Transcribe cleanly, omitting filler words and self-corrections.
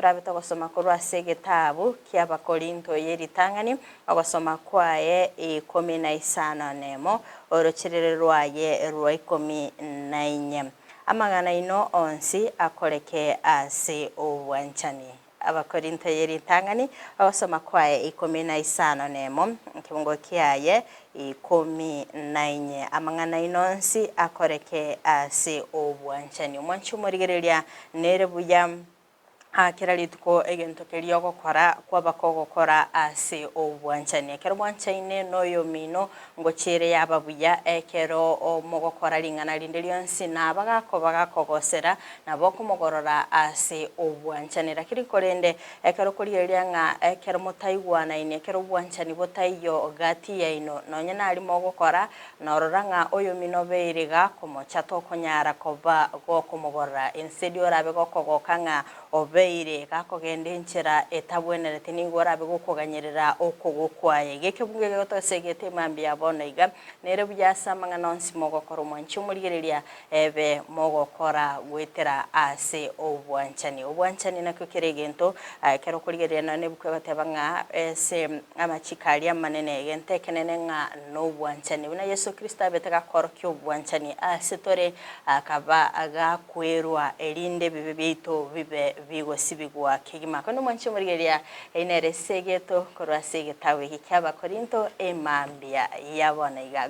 Torabe togosoma korwa ase egetabu ki'Abakorinto ye ritang'ani, ogosoma kwaye 15, orocherere rwaye rwa 14. Amang'ana aino onsi akoreke ase obwanchani. Abakorinto ye ritang'ani, ogosoma kwaye 51, ekebungo kiaye 14. Amang'ana aino onsi akoreke ase obwanchani. Omwanchi omorigereria nere buya. Aa kera rituko egento keria ogokora kwaba kogokora ase obwanchani. Ekero bwanchaine noyomino, ngochia ere yaba buya, ekero mogokora ring'ana rinde rionsi, naba gakoba gakogosera, nabo okomogorora ase obwanchani. Lakini korende ekero okorigereria ng'a ekero motaigwanaini, ekero obwanchani botaiyo gati yaino, nonye naria mogokora, Norora ng'a oyomino obeire gakomocha tokonyara koba gokomogorora. Inse erio orabe gokogoka ng'a obeire gakogenda enchera etabwenereti nigo orabe gokoganyerera okogwa kwaye. Gekebungo eke gotosegete mambia ya bono iga, nere buya ase amang'ana onsi mogokora omwanchi omorigereria ebe mogokora goetera ase obwanchani. Obwanchani nakio kere egento ekero okorigereria nonya nebuku egoteba ng'a ase amachiko aria amanene egento ekenene ng'a nobwanchani. Buna Yeso Kristo abete gakorokia obwanchani ase tore akaba gakwerwa erinde ebibe biaito bibe bigosibigwa kegima. Korende omwanchi omorigereria eyio nere ase egeto korwa ase egetabu eke kia Abakorinto emambia ya bono iga.